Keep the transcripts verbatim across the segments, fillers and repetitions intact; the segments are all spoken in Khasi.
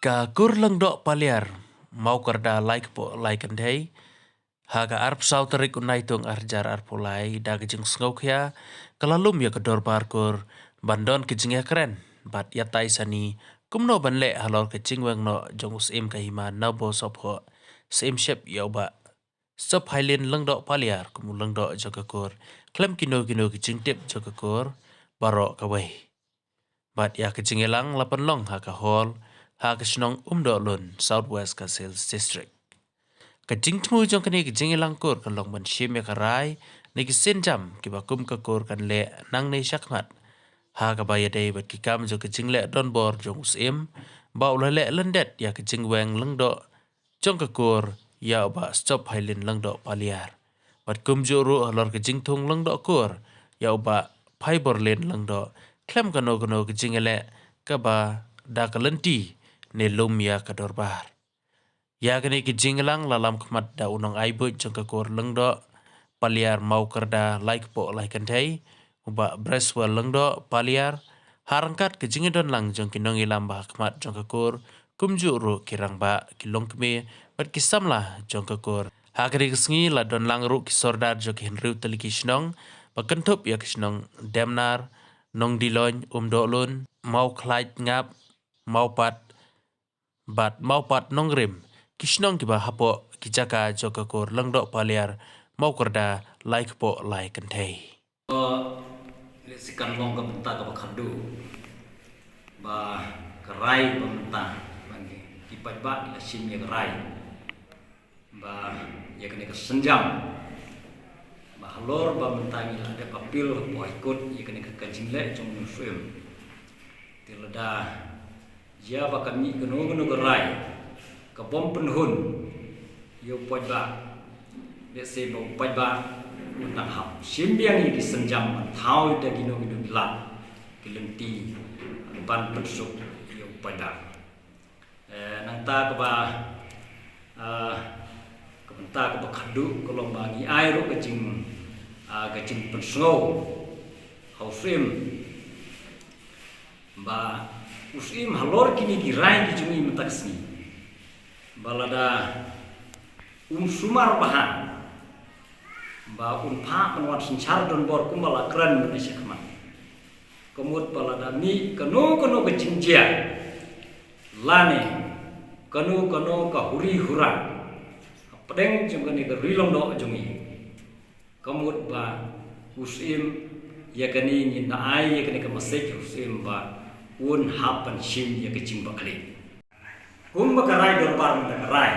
Ka kur Lyngdoh Paliar, Mawkyrda Laikpoh Laikynthei, ha ka arphew saw tarik u Naitung arhajar arphew lai, da ka jingsngewkhia ka la lum ïa ka dorbar kur ban don ka jingïakren bad ïatai sani kumno ban leh halor ka jingweng noh jong u Syiem ka Hima Nawbor Sohphoh, Syiem Shep ïa u Bah Stop Hailin Lyngdoh Paliar kum u lyngdoh jong ka kur, khlem kino kino ki jingtip jong ka kur baroh kawei. Bad ïa ka jingïalang la pynlong ha ka hall ha ka shnong Umdohlun, South West Khasi Hills District. Ka jingthmu jong kane ka jingïalang kur ka long ban shim ïa ka rai ne ki sienjam kiba kum ka kur kan leh nangne shakhmat, ha kaba ïadei bad ki kam jong ka jingleh donbor jong u Syiem ba u la leh lyndet ïa ka jingweng lyngdoh jong ka kur ïa u Bah Stop Hailin Lyngdoh Paliar. Bad kumjuh ruh halor ka jingthung lyngdoh kur ïa u Bah Phaiborlin Lyngdoh, khlem kano kano ka jingïaleh kaba da ka lynti ne lum ïa ka dorbar. Ïa kane ka jingïalang la lam khmat da u nongai buit jong ka kur Lyngdoh Paliar Mawkyrda Laikpoh Laikynthei, u Bah Breswell Lyngdoh Paliar, ha ryngkat ka jingïadon lang jong ki nongïalam ba ha khmat jong ka kur, kumjuh ruh ki rangbah, ki longkmie bad ki samla jong ka kur. Ha kane ka sngi la don lang ruh ki sordar jong ki hynriew tylli ki shnong ba kynthup ïa ka shnong Demnar, Nongdilong, Umdohlun, Mawkhlaitngap, Mawpat, bad Mawpat Nongrim, ki shnong kiba hapoh ki jaka jong ka kur Lyngdoh Paliar Mawkyrda Laikpoh Laikynthei. Ko leh sikan long ka bynta kaba khadduh ba ka rai ba mynta ba ngi ki paidbah ngi la shim ïa ka rai ba ïa kane ka sienjam ba halor ba mynta ngi la dep appeal hapoh High Court ïa kane ka jingleh jong u Syiem. Te lada ïa ba ka mih kano kano ka rai ka bym pynhun ïa u paidbah, lehse ba u paidbah un nang hap shim biang ïa ki sienjam ban thaw da kino kino ki lad ki lynti ban pynsuk ïa u paidbah. Eh, nangta kaba, ah, ka bynta kaba khadduh ka long ba ngi ai ruh ka jing, ah, ka jingpynsngew ha u Syiem. Ba u Syiem halor kine ki rai ki jong ngi mynta ka sngi, ba lada um sumar bha ba un phah ban wan synshar donbor kumba la kren mynne shakhmat, ka mut ba lada mih kano kano ka jingjia lane kano kano ka huri hura hapdeng jong kane ka Ri Lyngdoh jong ngi, ka mut ba u Syiem, ïa kane ngin da ai ïa kane ka message ha u Syiem ba un hap ban shim ïa ka jingbakla. Kumba ka rai dorbar mynta ka rai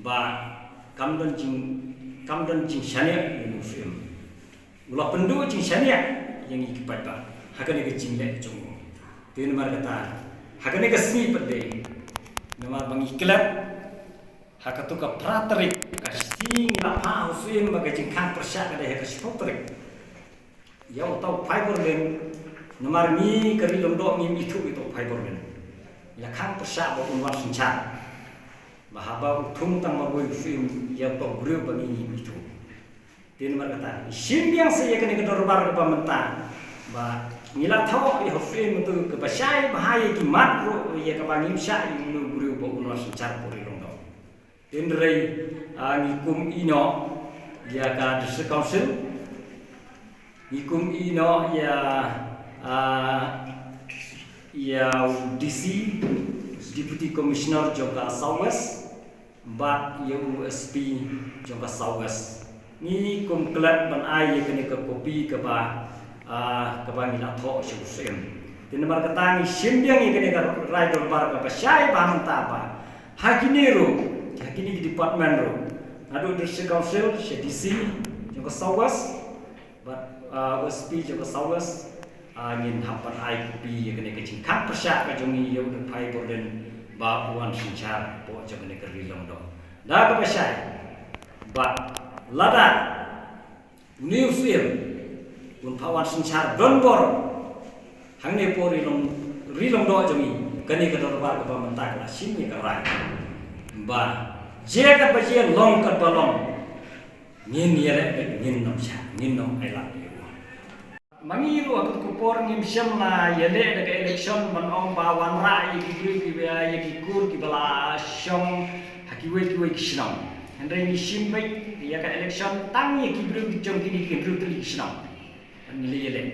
ba kam don jing, kam don jingshaniah ïa u Syiem. U la pynduh jingshaniah ïa ngi ki paidbah ha kane ka jingleh jong u. Te namar kata ha kane ka sngi pat de, namar ba ngi klet ha katu ka phra tarik, ka sngi ngi la phah ha u Syiem ba ka jingkhang pyrshah ka dei ha ka shiphew tarik. Ïa uta u Phaiborlin, namar ngi ka Ri Lyngdoh ngim ithuh ïa uta u Phaiborlin. Ngi la khang pyrshah ba un wan synshar, ba haba u thung tang marwei u Syiem ïa uta u briew ba ngi ngim ithuh. Te namar kata ngi shim biang sa ïa kane ka dorbar kaba mynta, ba ngi la thoh ïa u Syiem uta kaba shai bha ïa ki mat ruh ïa kaba ngim shah ïa une u briew ba un wan synshar hapoh Ri Lyngdoh. Hynrei, ah, ngi kum ïehnoh ïa ka District Council, ngi kum ïehnoh ïa, ah, ïa u D C, Deputy Commissioner jong ka South West, bad ïa u S P jong ka South West. Ngi kum klet ban ai ïa kane ka kopi kaba, ah, kaba ngi la thoh sha u Syiem. Te namar kata ngi shim biang ïa kane ka rai dorbar kaba shai bha mynta ba ha kine ruh, ha kine ki department ruh, naduh District Council sha D C jong ka South West bad, ah, S P jong ka South West, ah, ngin hap ban ai kopi ïa kane ka jingkhang pyrshah ka jong ngi ïa u Phaiborlin ba u wan synshar hapoh jong kane ka Ri Lyngdoh. Da kaba shai, bad lada une u Syiem un phah wan synshar donbor hangne hapoh Ri Lyng, Ri Lyngdoh jong ngi, kane ka dorbar kaba mynta ka la shim ïa ka rai ba jia katba jia, long katba long, ngin ïaleh bad ngin ym shah, ngin ym ailad ïa u. Ma ngi ruh ha kut ka por ngim shym la ïaleh da ka election ban ong ba wanrah ïa ki briew ki, ïa ki kur kiba la shong ha kiwei kiwei ki shnong. Hynrei ngi shim beit ïa ka election tang ïa ki briew ki jong kine ki hynriew tylli ki shnong. Ngi la ïaleh.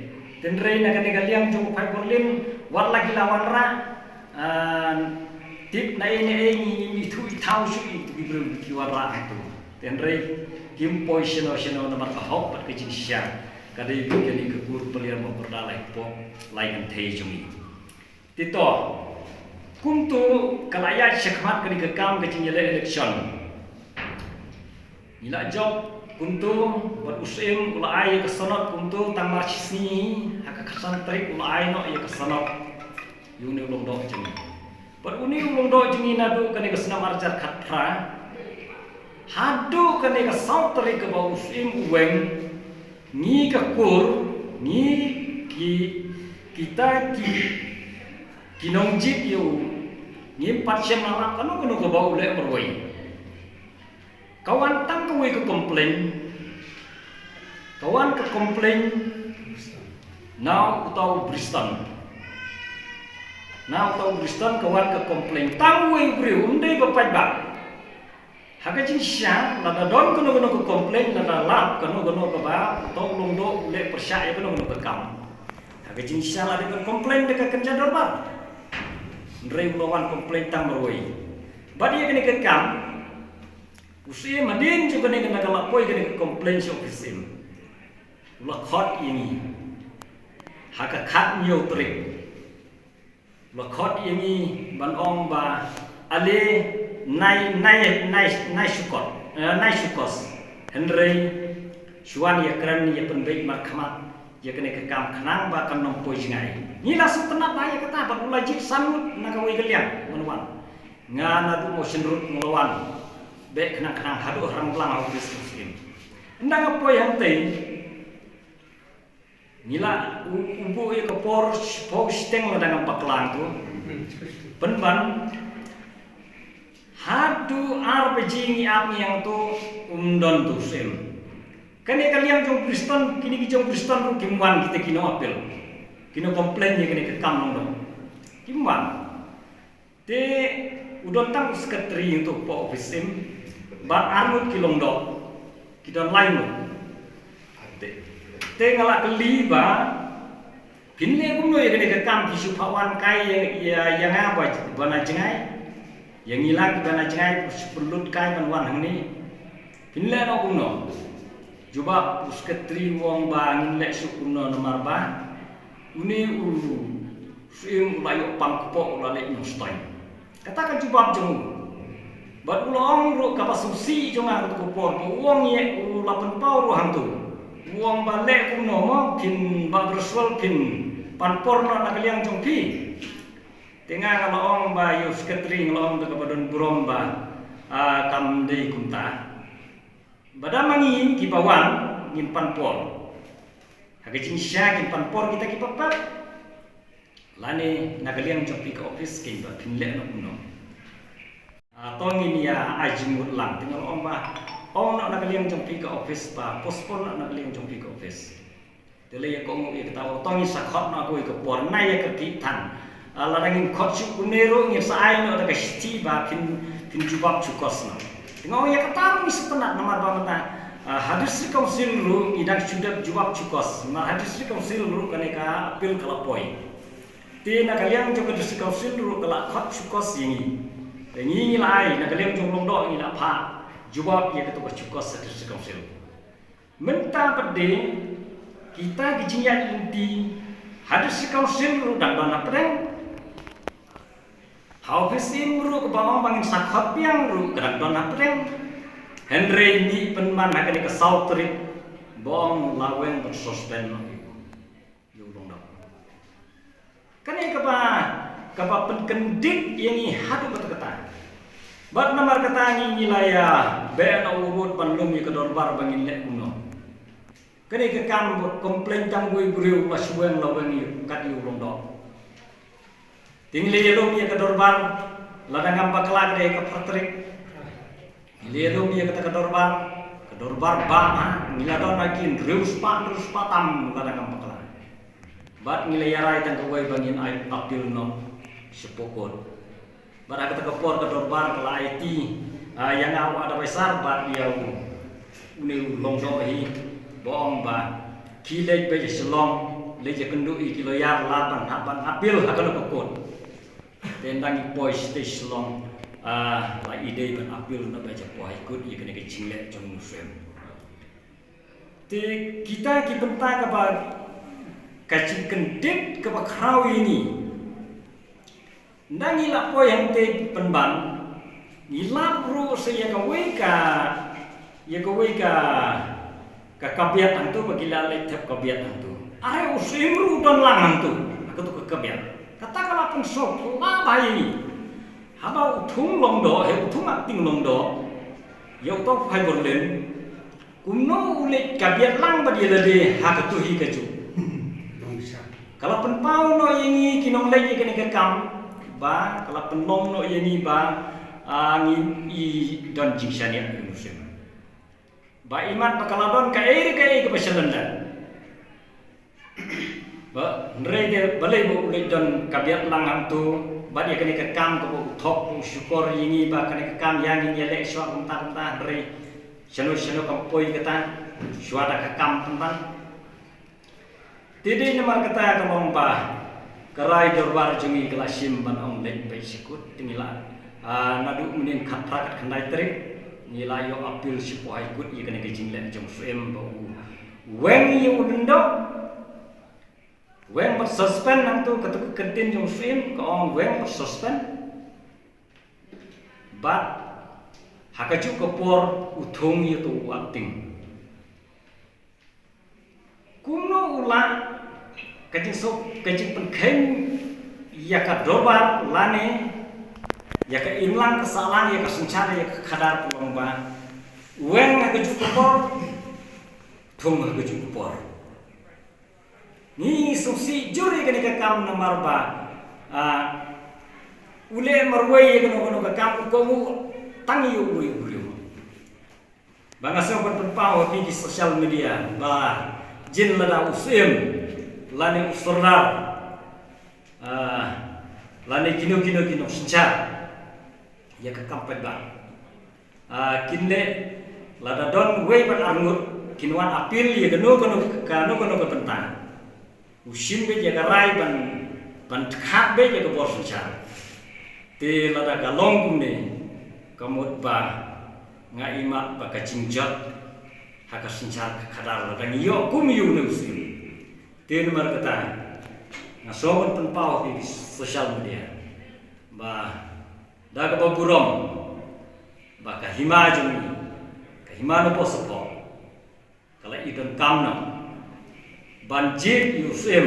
Hynrei na kane ka liang jong u Phaibor Lim, wat la ki la wanrah, ah, tip na ei na ei ngi, ngi ithuh ithaw shuh ïa ki briew ki wanrah hangto. Hynrei kim poi shano shano namar ka hok bad ka jingshisha ka dei bad kane ka kur Paliar Mawkyrda Laiphew lai kynthei jong ngi. Te to, kumto ka la ïaid shakhmat kane ka kam ka jingïaleh election. Ngi la jop kumto, bad u Syiem u la ai ïa ka sanad kumto, tang mar shisngi ha ka khatsan tarik u la ai noh ïa ka sanad ïa une u lyngdoh jong ngi. Bad une u lyngdoh jong ngi naduh kane ka snem arhajar khatphra haduh kane ka saw tarik kaba u Syiem u weng, ngi ka kur, ngi ki, kita ki, ki nongjied ïa u, ngim pat shym la lap kano kano kaba u leh marwei. Ka wan tang kawei ka complain. Ka wan ka complain na uta u Briston. Na uta u Briston ka wan ka complain. Tang uwei u briew, um dei ba paidbah. Ha ka jingshisha, lada don kano kano ka complain, lada lap kano kano kaba uta u lyngdoh u leh pyrshah ïa kano kano ka kam, ha ka jingshisha la dei ban complain da ka kynja dorbar. Hynrei u la wan complain tang marwei. Bad ïa kane ka kam, u Syiem hadien jong kane ka, na ka la poi kane ka complain sha office Syiem, u la khot ïa ngi ha ka khathynñiew tarik. U la khot ïa ngi ban ong ba ale nai, nai, nai, nai shu kot, eh, nai shu kos. Hynrei shu wan ïakren ïa pynbeit markhmat ïa kane ka kam khnang ba kan ym poi jngai. Ngi la sngewtynnat bha ïa kata bad u la jied san ngut na kawei ka liang ban wan. Nga naduh Mawshynrut nga la wan beh khnang khnang haduh Rangblang ha office Syiem. Ynda nga poi hangtei, ngi la u, u buh ïa ka por shiphew shiteng lada ngam bakla hangto. Pynban haduh ar baje ngi ap ngi hangto, um don tu Syiem. Kane ka liang jong Briston, kine ki jong Briston ruh kim wan, kita ki nong appeal, ki nong complain ïa kane ka kam lyngdoh, kim wan. Te u don tang u secretary hangto hapoh office Syiem bad ar ngut ki lyngdoh, ki don lai ngut. Te, te nga la kylli ba phin leh kumno ïa kane ka kam, phi shu phah wan kai ïa, ïa, ïa nga ba, ba na jngai, ïa ngi la kiba na jngai, phi shu pynlut kai ban wan hangne. Phin leh noh kumno? Jubab u secretary u ong ba ngin leh shuh kumno namar ba une u Syiem u la ïoh pang kpoh, u la leh nongstoiñ. Kata ka jubab jong u. Bad u la ong ruh kaba sngewsih jong nga ha kata ka por ba u ong ïa, u la pynpaw ruh hangto. U ong ba leh kumno mo, phin, Bah Griswold, phin pan por noh na ka liang jong phi? Te nga nga la ong ba ïa u secretary nga la ong da kaba don burom ba, ah, kam dei kumta. Ba da ma ngi kiba wan ngin pan por, ha ka jingshisha kin pan por kita kiba pep. Lane na ka liang jong phi ka office kin ba phin leh noh kumno. Ah, to ngin ïa ai jingmut lang. Te nga la ong ba ong noh na ka liang jong phi ka office, ba postpone noh na ka liang jong phi ka office. Te lei ïa ka ong ïa kata, to ngin sa khot noh ha kawei ka por, na ïa ka ki than. Ah, lada ngin khot shuh kumne ruh ngin sa ai noh da ka shithi ba phin, phin jubab shu kos noh. Te nga ong ïa kata ruh ngi sngewtynnat namar ba mynta, ah, ha District Council ruh ngi dang shu dep jubab shu kos. Namar ha District Council ruh kane ka appeal ka la poi. Te na ka liang jong ka District Council ruh ka la khot shu kos ïa ngi. Te ngi ngi la ai, na ka liang jong u lyngdoh ngi la phah jubab ïa kata ka shu kos ha District Council. Mynta pat de kita ki jingïaid lynti ha District Council ruh dang don hapdeng. Ha office Syiem ruh kaba ong ba ngin sa khot biang ruh ka dang don hapdeng. Hynrei ngi pynman ha kane ka saw tarik ba ong la weng ban suspend noh ïa u lyngdoh. Kane kaba, kaba pynkyndit ïa ngi haduh katta katta. Bad namar kata ngi ngi la ïa beh noh u vote ban lum ïa ka dorbar ba ngin leh kumno. Kane ka kam ba complain tang uwei u briew, la shu weng la weng ïa kat ïa u lyngdoh. Te ngi la ïalum ïa ka dorbar, lada ngam bakla ka dei ka phra tarik. Ngi la ïalum ïa kata ka dorbar, ka dorbar bam ha, ngi la don ha ki hynriew spah, hynriew spah tam lada ngam bakla. Bad ngi la ïarai tang kawei ba ngin ai appeal noh sha court. Bad ha kata ka por ka dorbar ka la aiti, ah, ïa nga u advisor bad ïa u, une u Lyngdoh hi, ba ong ba ki leit beit sha Shillong, leit ïakynduh ïa ki lawyer lada ban hap ban appeal ha kano ka court. Te ynda ngi poi sha Shillong, ah, la i dei ban appeal noh beit sha High Court ïa kane ka jingleh jong u Syiem. Te kita ki bynta kaba, ka jingkyndit kaba khraw ïa ngi. Ynda ngi la poi hangtei pynban, ngi lap ruh sa ïa kawei ka, ïa kawei ka, ka kabiat hangto, ba ki la leit thep kabiat hangto. Are u Syiem ruh u don lang hangto, ha kato ka kabiat. Kata ka la pynsuk, la ba ïa ngi. Haba u thung Lyngdoh, he u thung acting Lyngdoh, ïa uto u Phaibor Lyngdoh, kumno u leit kabiat lang bad ïa lade ha kato hi kajuh. Ka la pynpaw noh ïa ngi ki nongleit ïa kane ka kam, ba, ka la pynlong noh ïa ngi ba, ah, ngin i don jingshaniah ïa u Syiem. Ba imat ba ka la don kaei re kaei kaba sha lyndet. Ba, hynrei de balei ba u leit don kabiat lang hangto, bad ïa kane ka kam kaba u thok, u shukor ïa ngi ba kane ka kam ïa ngin ïaleh shuwa kumta kumta, hynrei shano shano kam poi kata, shuwa da ka kam pynban. Te dei namar kata ka long ba ka rai dorbar jong ngi ka la shim ban ong leit beit sha court, te ngi la, ah, naduh mynnin khatphra khatkhyndai tarik, ngi la ïoh appeal sha High Court ïa kane ka jingleh jong u Syiem ba u weng ïa u Lyngdoh, weng bad suspend, nangta kato ka kyntien jong u Syiem ka ong weng bad suspend. Bad ha kajuh ka por u thung ïa uto u acting. Kumno u lah ka jingsuk, ka jingpynkheiñ ïa ka dorbar lane ïa ka imlang ka sahlang, ïa ka synshar, ïa ka khadar, ka long ba weng ha kajuh ka por, thung ha kajuh ka por. Ngi sngewsih jur ïa kane ka kam namar ba, ah, u leh marwei ïa kano kano ka kam, u kohnguh tang ïa uwei u briew. Ba nga sngew ban pynpaw ha phi ki social media ba jin lada u Syiem lane u Sordar, ah, lane kino kino ki nongsynshar ïa ka kam paidbah, ah, kin leh, lada don wei bad arngut kin wan appeal ïa kano kano, kano kano ka bynta. U shim beit ïa ka rai ban, ban khat beit ïa ka bor synshar. Te lada ka long kumne, ka mut ba nga imat ba ka jingjot ha ka synshar ka khadar lada ngi ïoh kum ïa une u Syiem. Te namar kata nga sngew ban pynpaw ha ki social media ba da kaba burom ba ka hima jong ngi, ka hima na Pohsaphoh, ka la i donkam noh ban jied ïa u Syiem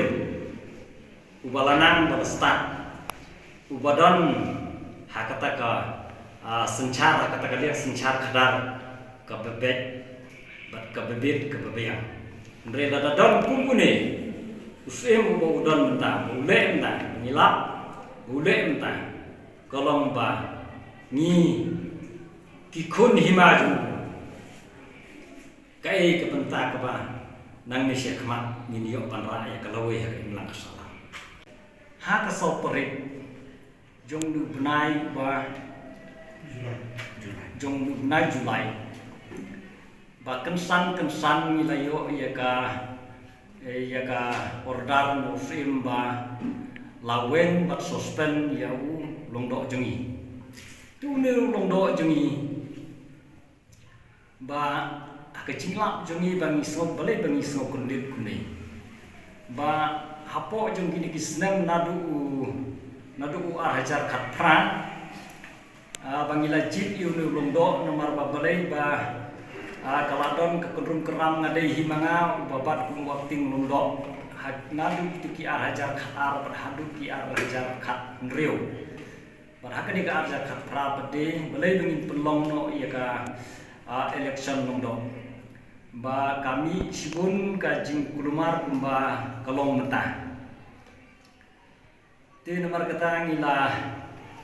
uba la nang, uba la stad, uba don ha kata ka, ah, synshar, ha kata ka liang synshar khadar kaba beit bad kaba bit kaba biang. Hynrei lada don kum une u Syiem uba u don mynta, ba u leh mynta, ngi lap ba u leh mynta, ka long ba ngi ki khun hima jong u, kaei ka bynta kaba nangne sha khmat ngin ïoh ban rah ïa ka lawei ha ka imlang ka sahlang. Ha ka saw tarik jong une u bnai ba, jong une u bnai July, ba kynsan kynsan ngi la ïoh ïa ka, ïa ka order na u Syiem ba la weng bad suspend ïa u Lyngdoh jong ngi. Te une u Lyngdoh jong ngi, ba ha ka jinglap jong ngi ba ngi sngew, balei ba ngi sngew kyndit kumne. Ba hapoh jong kine ki snem naduh u, naduh u ar hajar khatphra, ah, ba ngi la jied ïa une u Lyngdoh namar ba balei ba, ah, ka la don ka kynrum kynram, nga dei hi ma nga uba bat kum u acting Lyngdoh. Ha, naduh kito ki ar hajar khatar bad haduh ki ar hajar khathynriew. Bad ha kane ka ar hajar khatphra pat de, balei ba ngin pynlong noh ïa ka, ah, election Lyngdoh. Ba ka mih shibun ka jingkulmar kumba ka long mynta. Te namar kata ngi la,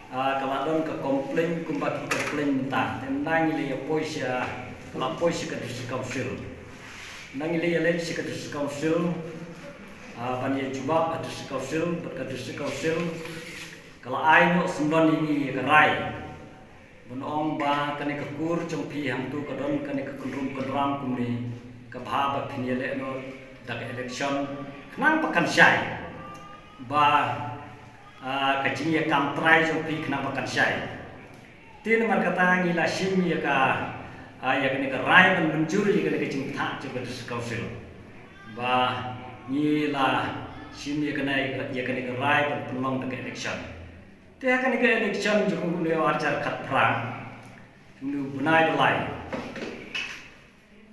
ah, ka la don ka complain kumba ki complain mynta. Te ynda ngi la ïa poi sha, la poi sha ka District Council. Ynda ngi la ïa leit sha ka District Council, Ah, ban ïa jubab ha District Council, bad ka District Council ka la ai noh syndon ïa ngi ïa ka rai ban ong ba kane ka kur jong phi hangtu ka don kane ka kynrum kynram kumne, ka bha ba phin ïaleh noh da ka election khnang ba kan shai ba, ah, ka jingïakam trai jong phi khnang ba kan shai. Te namar kata ngi la shim ïa ka, ah, ïa kane ka rai ban mynjur ïa kane ka jingpynthah jong ka District Council. Ba ngi la shim ïa kane, ïa kane ka rai ban pynlong da ka election. Te ha kane ka election jong u bnai ar hajar khatphra, jong u bnai ba lai,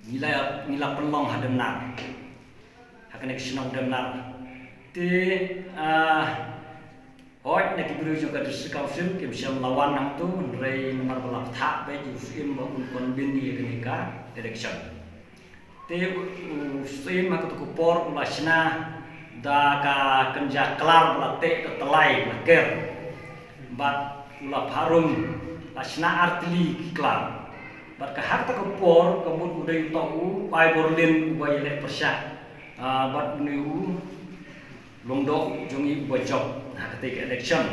ngi la, ngi la pynlong ha Demnar, ha kane ka shnong Demnar. Te, ah, hooid na ki briew jong ka District Council kim shym la wan hangtu, hynrei namar ba la bthah beit u Syiem ba un convene ïa kane ka election. Te u Syiem ha kato ka por u la shna da ka kynja klar ba la teh da tlai ba la ker. Bad u la pharum, la shna artylli ki klar. Bad ka ha kata ka por ka mut u dei uta u Aiborlin uba ïaleh pyrshah, ah, bad une u Lyngdoh jong ngi uba jop ha katei ka election.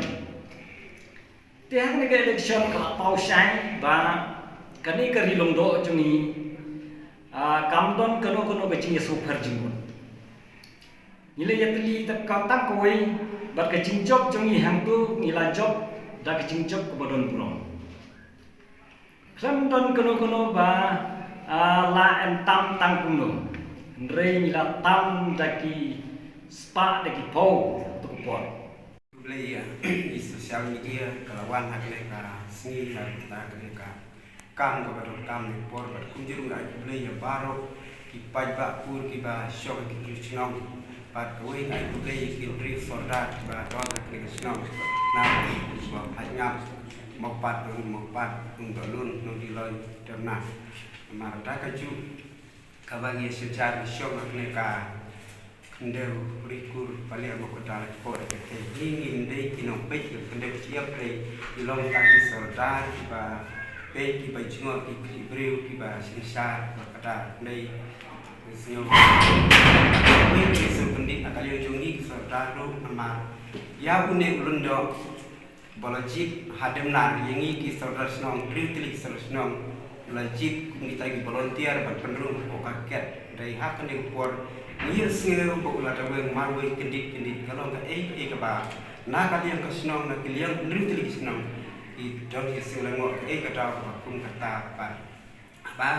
Te ha kane ka election ka la paw shai ba kane ka Ri Lyngdoh jong ngi, ah, kam don kano kano ka jingïasngewpher jingmut. Ngi la ïatylli tang kawei, bad ka jingjop jong ngi hangtu ngi la jop da ka jingjop kaba don burom. Khlem don kano kano ba, ah, la em tam tang kumno, hynrei ngi la tam da ki spah da ki phew hato ka por. Khublei ïa i social media ka la wan ha kane ka sngi, ha kane ka kam kaba donkam ne por, bad kumjuh ruh nga ai khublei ïa baroh ki paidbah kur kiba shong ha ki tnat shnong. Bad kawei nga ai khublei ïa ki briew sordar kiba don ha kane ka shnong, na kiba pait ngam, Mawpat, Mawpat, Umdonlun, Nongdiloi, Demnar. Namar da kajuh kaba ngi synshar ngi shong ha kane ka khyndew ri kur, balei mo ka dal ko da ka te. Ngi ngim dei ki nongpeit ka khyndew shyiap, dei ki long tang ki sordar kiba peit, kiba jngoh, ki, ki briew kiba synshar ba ka dal dei. Ngi sngew, ngi sngew kyndit na ka liang jong ngi ki sordar ruh namar ïa une u Lyngdoh ba la jied ha Demnar ïa ngi ki sordar shnong, hynriew tylli ki sordar shnong, ba la jied kum kita ki volunteer ban pynrung hapoh ka gate. Dei ha kane ka por ngi ïohsngew ba u la da weng marwei kyndit kyndit, ka long kaei kaei kaba na ka liang ka shnong, na ka liang hynriew tylli ki shnong, ki don ki sngewlyngngoh kaei ka daw kaba kum kata. Bad ba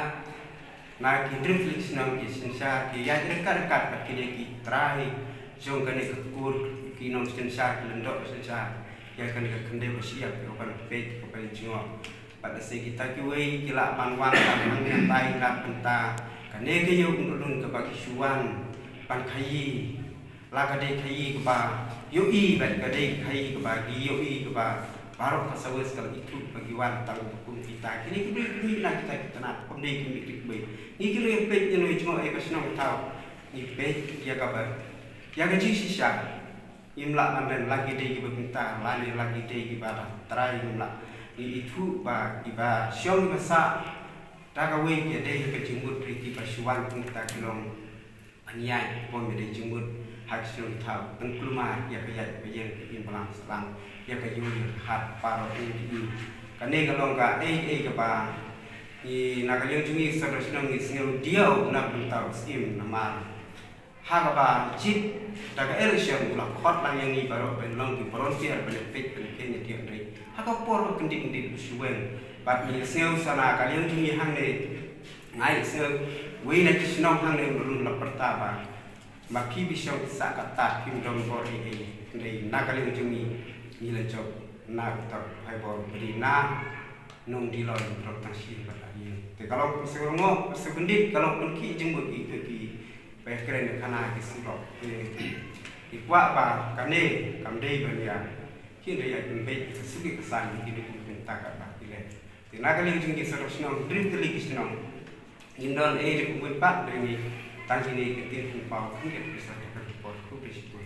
na ki hynriew tylli ki shnong ki synshar, ki ïaid ryngkat ryngkat bad kine ki trai jong kane ka kur, ki nongsynshar, ki lyngdoh synshar ïa kane ka khyndew ba shyiap, ïa kaban peit, ïa kaban jngoh. Bad lehse kita kiwei ki lah ban wan tang hangne hangtai na ka bynta kane ka ïew Umdonlun kaba ki shu wan ban khaïi. La ka dei khaïi kaba ïohi bad ka dei khaïi kaba ki ïohi, kaba baroh ka service ka la ithuh ba ki wan tang ba kum kita. Kine ki briew ki mih na kita ki tnat, kam dei ki mih ki mih. Ngi ki ruh ïa peit, ïa ngi jngoh ïa ka shnong thaw, ngi peit ïa kaba, ïa ka jingshisha. Ngim lah ban len la ki dei kiba bynta lane la ki dei kiba da trai, ngim lah. Ngi ithuh ba kiba shong kiba sah da kawei ki dei ka jingmut, ri kiba shu wan kum kita ki long ban ïaid bym dei jingmut ha ki shnong ki thaw, ban kulmar ïa ka ïaid ba ïeng, ka im balang sahlang, ïa ka ïoh ïa ka hat baroh ngi ki im. Kane ka long kaei kaei kaba ngi na ka liang jong ngi sordar shnong ngi sngew diaw na ka bynta u Syiem namar ha kaba jied da ka election u la khot lang ïa ngi baroh ban long ki volunteer ban peit ban kheiñ ïa ki, hynrei ha ka por ba kyndit kyndit u shu weng. Bad ngi sngew sa na ka liang jong ngi hangne, nga ïohsngew wei na ki shnong hangne ruh la pyrta ba ma phi phi shong sah katta phim don bor ei ei, hynrei na ka liang jong ngi ngi la jop na uta u Phaibor, ba dei na Nongdiloi, Nongtangshi bad Aïeng. Te ka long pynshong rngoh pynshong kyndit, ka long pynkhih jingmut ïa ki, ki ba ïakren ïa khana ki surok. Te ngi kwah ba kane kam dei ban ïa, kin dei ïa pynbeit ïa ka suk ïa ka san ïa ki dei ki bynta katba ki leh. Te na ka liang jong ki sordar shnong, hynriew tylli ki shnong, ngim don ei da kumwei pat, da ngi tang kine ki ktien pynpaw, kine ki pisa ki por, khublei shibun.